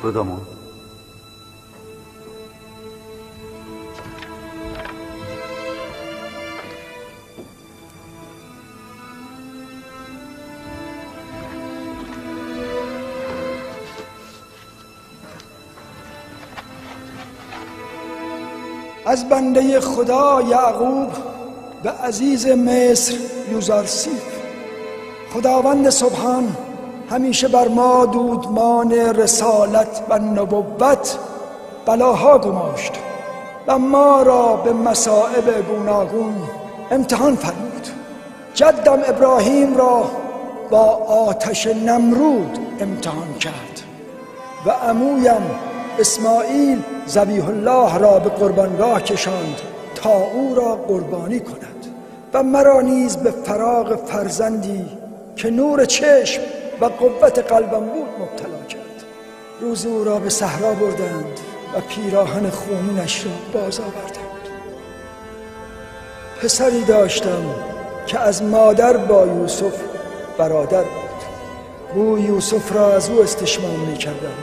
رودامون. از بنده خدا یعقوب و عزیز مصر یوزارسیف، خداوند سبحان همیشه بر ما دودمان رسالت و نبوت بلاها گماشت و ما را به مصائب گوناگون امتحان فرمود. جدم ابراهیم را با آتش نمرود امتحان کرد و عمویم اسماعیل ذبیح الله را به قربانگاه کشاند تا او را قربانی کند و مرا نیز به فراغ فرزندی که نور چشم و قوت قلبم بود مبتلا کرد. روز او را به صحرا بردند و پیراهن خونینش را باز آوردند. پسری داشتم که از مادر با یوسف برادر بود. بوی یوسف را از او استشمام می کردم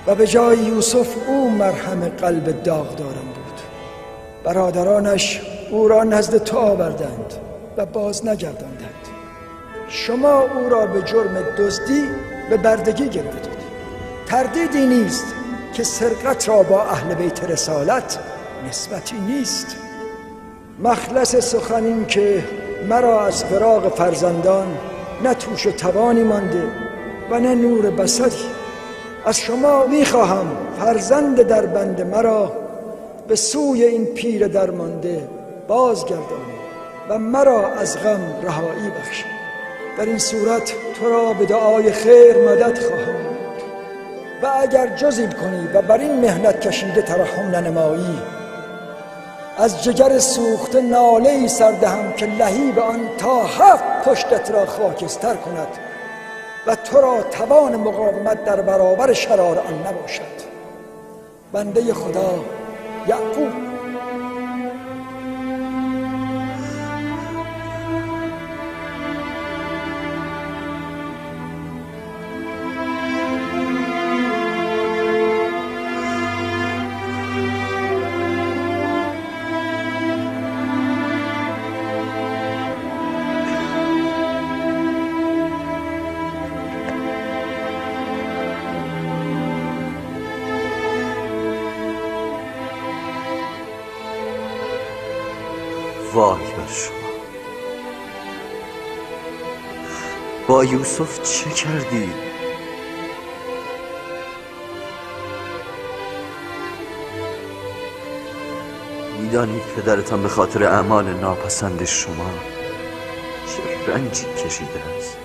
و به جای یوسف او مرهم قلب داغدارم بود. برادرانش او را نزد تو آوردند و باز نگرداندند. شما او را به جرم دزدی به بردگی گرفتید. تردیدی نیست که سرقت را با اهل بیت رسالت نسبتی نیست. مخلص سخن این که مرا از فراق فرزندان نه توش و توانی مانده و نه نور بصری. از شما میخواهم فرزند در بند مرا به سوی این پیر درمانده بازگردانید و مرا از غم رهایی بخشید. در این صورت تو را به دعای خیر مدد خواهم بود و اگر جزی کنی و بر این مهنت کشیده ترحم ننمایی، از جگر سوخته ناله‌ای سردهم که لهیب آن تا 7 پشتت را خاکستر کند و تو را توان مقاومت در برابر شرار آن نباشد. بنده خدا یعقوب. وای بر شما، با یوسف چه کردی؟ میدانید پدرتان به خاطر اعمال ناپسند شما چه رنجی کشیده است.